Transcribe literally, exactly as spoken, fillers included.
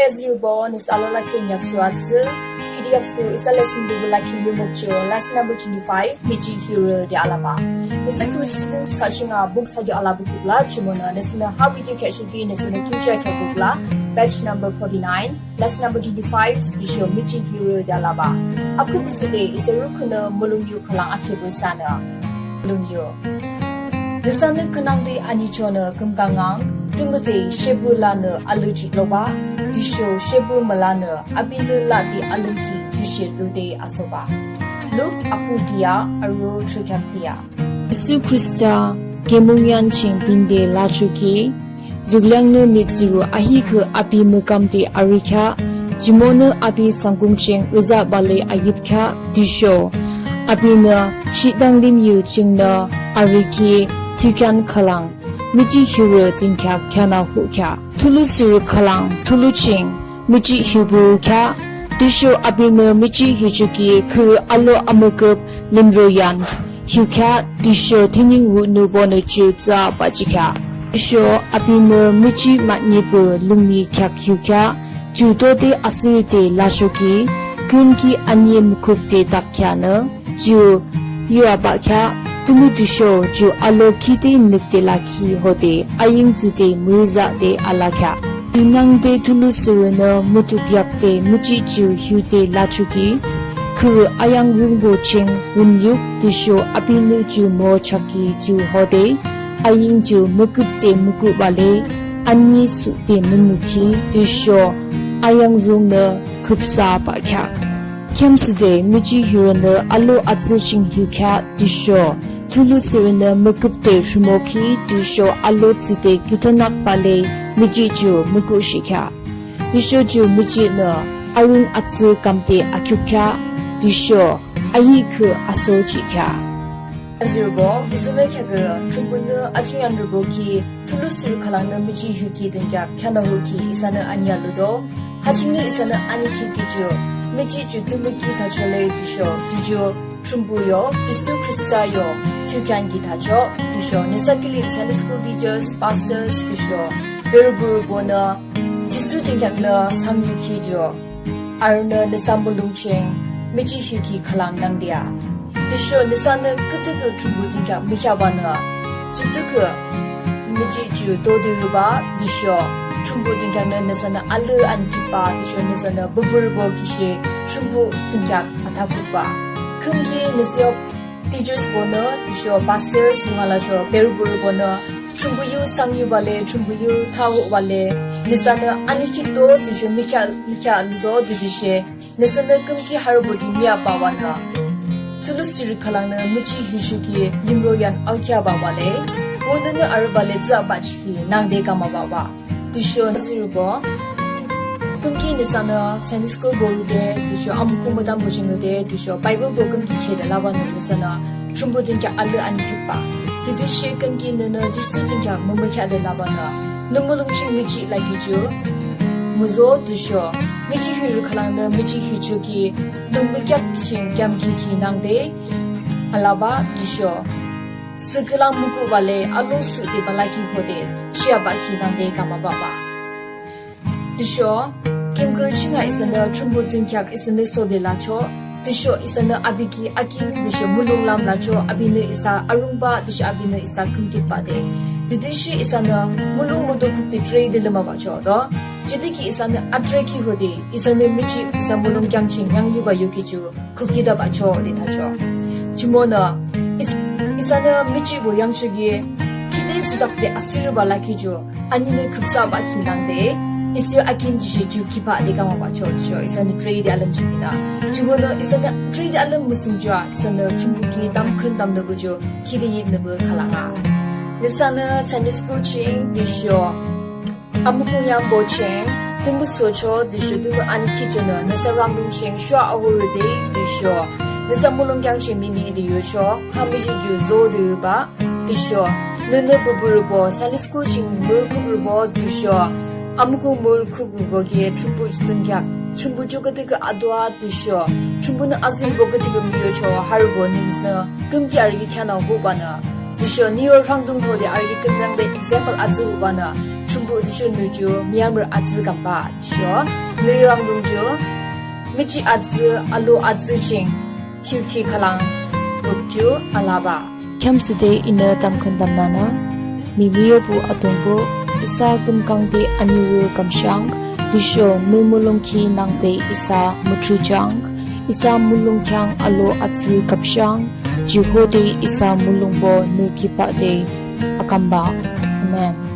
Azürübo, nüsa alala kheak yapsu atsü, kiri yapsu isa lesson bubu lakhi yumukcho, lesson number twenty-five, Michih Hiurü de alabah. Nüsa Christian kaching a books ha de alabah kukla, jumonü, nüsanü ha video kheak shuki, nüsanü kimchi kheak kukla, page number forty-nine, lesson number twenty-five, tüsho Michih Hiurü de alabah. Akuk side, isa rukhunü mulung yu khülang akhebu sanü. Lungyo. Nüsanü künangde anichonü kümkangang, tümüde shebu lanü alüji lobah, tüsho shebu mülanü abinü lade alümki tüshe lude asobah. Luk apu dia, aro thrükheak dia. Jisu Khrista, kemung yan ching binde lachoki, zukleangnü mihtsürü ahihkhüh api mükamde arükheah, jumonü api sangkung ching yüzahbah le ayüpkheah, tüsho apinü shidang limyu chingnü arükhi thiyukhüh khülang, Michih Hiurü dünkheak kheanü hokheah. Thulu sürü khülang, thulu ching, Michih Hiubuh kheah, tüsho apinü Michih Hiuchoki khürü alo amüküp limro yan hiukheah, tüsho thüning wünubonü ju tsübah jihkheah. Tüsho apinü michih mahne pü lungmi kheak hiukheah, ju tode asürüde lachoki, küyimki ani mükükde takkheanü, ju yuabahkheah, tümütüsho ju alo khide nükde lakhi hode aying tsüde müzahde alakheah. Ju nangde thulu sürünü mütuk yakde michih ju hiude lachoki, khürü ayang rungbo ching wünyuk tüsho apinü ju müchaki ju hode, aying ju mükükde mükübah le, ani sude müngükhi tüsho ayang rungnü küpsabahkheah. Kheamsüde Michih Hiurünü alo atsü ching hiukheah tüsho thulu sürünü mükükde rhimokhi tüsho alo tsüde kütanakbah le michih ju mükushihkheah. Tüsho ju michihnü arung atsü kamde akhiukheah tüsho ahihkhüh aso jihkheah. Azürübo, isanü kheakü Thrünpuhnü ajingyanrübo ki thulu sürü khülangnü michih hiuki dünkheak kheanü hokhi isanü ani aludo. Ha chingnü isanü ani khipki ju, michih ju tümüki thachole tüsho, ju ju Thrünpuh yo, Jisu Khrista yo, thiyukhüh ki thacho, tüsho nüsa kilim Sunday school teachers, pastors, tüsho berübonü, Jisu dünkheaknü samyukhi ju, arünü nüsa mulong ching michih hiuki khülang nangde ah. Tüsho nüsanü küdükhüh Thrünpuh dünkheak mükheahbanü, judükhüh michih ju todürübah tüsho Thrünpuh dünkheaknü nüsanü alü anikhitbah tüsho nüsanü bubürübo khishe Thrünpuh dünkheak athakukbah. Küyimki nüsa yo teachers bonü tüsho pastors, mahlasho berübonü, Thrünpuh yu sangyubah le, Thrünpuh yu thaobah le, nüsanü anikhitdo tüsho mükheah, mükheah ludo tütüshe, nüsanü küyimki harübo ju miyahbahbanü, thulu sürü khülangnü michih hiuchoki limro yan aokheahbahbah le, wününü arübah le tsübah jihkhi nangde kamabahbah. Tüsho azürübo, küyimki nüsanü Sunday school borüde, tüsho amükhu mütambo ching yüde, tüsho Bible bo küyimki khide labanü nüsanü Thrünpuh dünkheak alü anikhitbah. Tütüshe küyimki nünü Jisu dünkheak mümükheahde labanü, nü mulong ching michih lakhi ju müzo tüsho Michih Hiurü khülangnü michih hiuchoki, nü mükheah ching kheamkhi ki nangde alabah tüsho, sükülang mükübah le alo sudebah lakhi hode, shiyahbah ki nangde kamabahbah. Tüsho, kim kürü ching a isanü Thrünpuh dünkheak isanü sode lachoh, tüsho isanü api ki akin, tüsho mulong lam lachoh, apinü isa arungbah, tüsho apinü isa küyimkitbah de. Tütüshe isanü mulong mutukhukde trede lümabahchoh do. Judüki isanü atreki hode, isanü michih isa mulong kheak ching yangyuba yukhi ju, kukidabahchoh de thachoh. Jumonü, is-, isanü michihbo yangchoki, khide tsüdakde asürübah lakhi ju, aninü küpsabah ki nangde, isa yo akin jishe ju kibah de kamabahchoh, tüsho isanü trede alüm ching inü. Jumonü isanü trede alüm müsung ju a, isanü Thrünpuh ki tamkhüntamnüpü ju, khide yitnüpü khülang a. Nüsanü Sunday school ching, tüsho amükhu yambo ching, tümüsochoh, tüsho tümü anikhitchonü, nüsa rangdung ching, shuwa ahoride, tüsho, nüsa mulong kheak ching mimide yochoh, ha michih ju zodebah, tüsho, nünü bubürübo, Sunday school ching mürkhukrübo, tüsho, amükhu mürkhukrübo ki, Thrünpuh ju dünkheak, Thrünpuh ju küdükhüh ato a, tüsho, Thrünpuhnü azürübo küdükhüh müyochoh, harübo nüsanü, küyimki arü ki kheanü hobanü, tüsho, nü yo rangdung hode arü ki künyangde example atsü hobanü, Thrünpuh tüsho nü ju müyamrü atsü kambah tüsho nü rhangdung ju müjih atsü alo atsü ching khiukhi khülang ruk ju alabah. Kheamside inü tamkhüntamnüanü, mihmih yobuh Atungpuh, isa kümkangde aniwü kamshang, tüsho nü mulongkhi nangde isa müthrishang, isa mulong kheang alo atsü kamshang, ju hode isa mulongbo nü kibade akambah. Amen.